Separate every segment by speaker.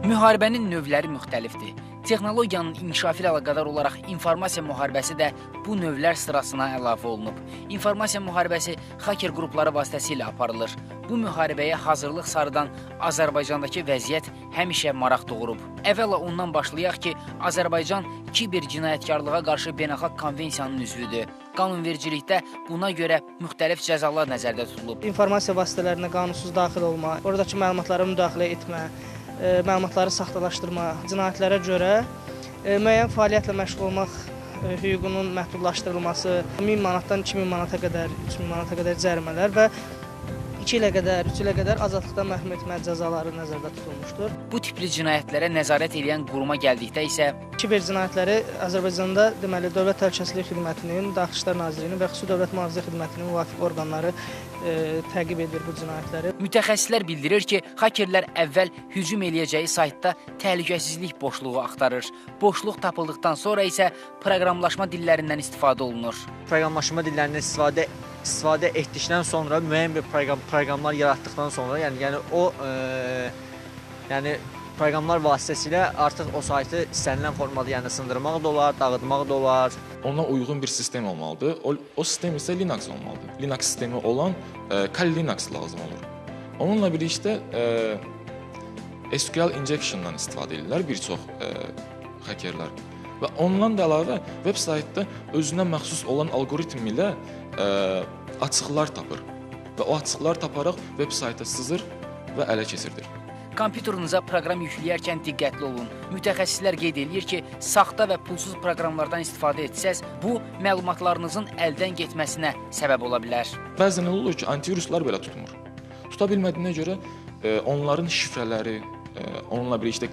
Speaker 1: Müharibənin növləri müxtəlifdir. Texnologiyanın inkişafı ilə əlaqədar olaraq informasiya müharibəsi də bu növlər sırasına əlavə olunub. İnformasiya müharibəsi haker qrupları vasitəsilə aparılır. Bu müharibəyə hazırlıq sarıdan Azərbaycandakı vəziyyət həmişə maraq doğurub. Əvvəla ondan başlayaq ki, Azərbaycan kiber cinayətkarlığa qarşı beynəlxalq konvensiyanın üzvüdür. Qanunvericilikdə buna görə müxtəlif cəzalar nəzərdə tutulub.
Speaker 2: İnformasiya vasitələrinə qanunsuz daxil olma, oradakı məlumatlara müdaxilə etmə, məlumatları saxtalaşdırma, cinayətlərə görə müəyyən fəaliyyətlə məşğul olmaq hüququnun məhdudlaşdırılması, 1000 manatdan 2000 manata qədər, 3000 manata qədər cərimələr və 2 ilə qədər, 3 ilə qədər azadlıqdan məhrum etmə cəzaları nəzərdə tutulmuşdur.
Speaker 1: Bu tipli cinayətlərə nəzarət edən quruma gəldikdə isə
Speaker 2: kiber cinayətləri Azərbaycanda deməli Dövlət Təhlükəsizlik Xidmətinin, Daxili İşlər Nazirliyinin və Xüsusi Dövlət Mühafizə Xidmətinin müvafiq orqanları təqib edir bu cinayətləri.
Speaker 1: Mütəxəssislər bildirir ki, hakerlər əvvəl hücum eləyəcəyi saytda təhlükəsizlik boşluğu axtarır. Boşluq tapıldıqdan sonra isə proqramlaşma dillərindən istifadə olunur.
Speaker 3: Proqramlaşma dillərindən istifadə etdikdən sonra müəyyən bir proqramlar yaratdıqdan sonra, yəni proqramlar vasitəsilə artıq o saytı istənilən formada, yəni sındırmaq da olar, dağıtmaq da olar.
Speaker 4: Ona uyğun bir sistem olmalıdır. O sistem isə Linux olmalıdır. Linux sistemi olan Kali Linux lazım olur. Onunla birlikdə SQL injection-dan istifadə edirlər bir çox hakerlər. Və ondan da əlavə web saytda özünə məxsus olan alqoritm ilə açıqlar tapır və o açıqlar taparaq web sayta sızır və ələ keçirdir.
Speaker 1: Kompüterinizə proqram yükləyərkən diqqətli olun. Mütəxəssislər qeyd eləyir ki, saxta və pulsuz proqramlardan istifadə etsəz, bu məlumatlarınızın əldən getməsinə səbəb ola bilər.
Speaker 4: Bəzən olur ki, antiviruslar belə tutmur. Tuta bilmədiyinə görə onların şifrələri, onunla birlikdə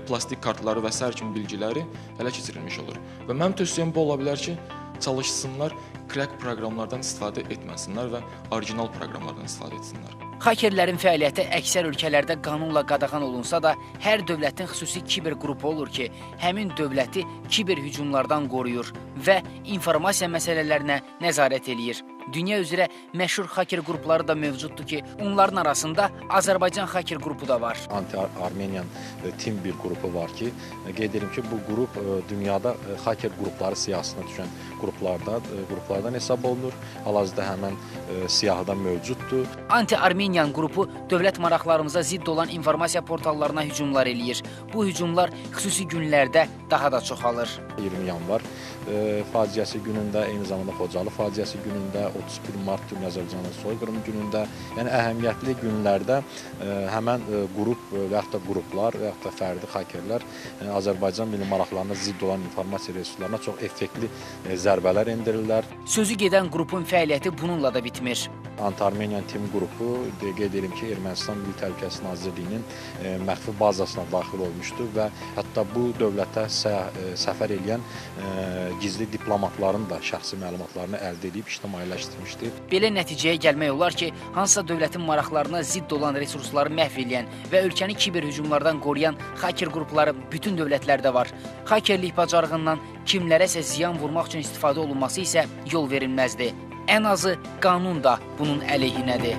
Speaker 4: plastik kartları və sair kimi bilgiləri ələ keçirilmiş olur. Və mənim tövsiyəm bu ola bilər ki, çalışsınlar, crack proqramlardan istifadə etməsinlər və orijinal proqramlardan istifadə etsinlər.
Speaker 1: Hakerlərin fəaliyyəti əksər ölkələrdə qanunla qadağan olunsa da, hər dövlətin xüsusi kiber qrupu olur ki, həmin dövləti kiber hücumlardan qoruyur və informasiya məsələlərinə nəzarət eləyir. Dünya üzrə məşhur haker qrupları da mövcuddur ki, onların arasında Azərbaycan haker qrupu da var.
Speaker 5: Anti-Armenian Team bir qrupu var ki, qeyd edim ki, bu qrup dünyada haker qrupları siyahısına düşən qruplardan hesab olunur. Hal-hazırda həmən siyahıda mövcuddur.
Speaker 1: Anti-Armenian qrupu dövlət maraqlarımıza zidd olan informasiya portallarına hücumlar eləyir. Bu hücumlar xüsusi günlərdə daha da çoxalır.
Speaker 5: 20 yanvar faciəsi günündə, eyni zamanda Xocalı faciəsi günündə, 31 mart Dünya Azərbaycanın soyqırımı günündə, yəni əhəmiyyətli günlərdə həmən qrup və yaxud da qruplar və yaxud da fərdi hakerlər Azərbaycan milli maraqlarına zidd olan informasiya resurslarına çox effektli zərbələr endirirlər.
Speaker 1: Sözü gedən qrupun fəaliyyəti bununla da bitmir.
Speaker 5: Anti-Armenian Team qrupu, qeyd edim ki, Ermənistan Milli Təhlükəsizlik Nazirliyinin məxfi bazasına daxil olmuşdu və hətta bu dövlətə səfər eləyən gizli diplomatların da şəxsi məlumatlarını əldə edib ictimailəşdirmişdi.
Speaker 1: Belə nəticəyə gəlmək olar ki, hansısa dövlətin maraqlarına zidd olan resursları məhv eləyən və ölkəni kiber hücumlardan qoruyan haker qrupları bütün dövlətlərdə var. Hakerlik bacarığından kimlərəsə ziyan vurmaq üçün istifadə olunması isə yol verilməzdi. Ən azı qanun da bunun əleyhinədir.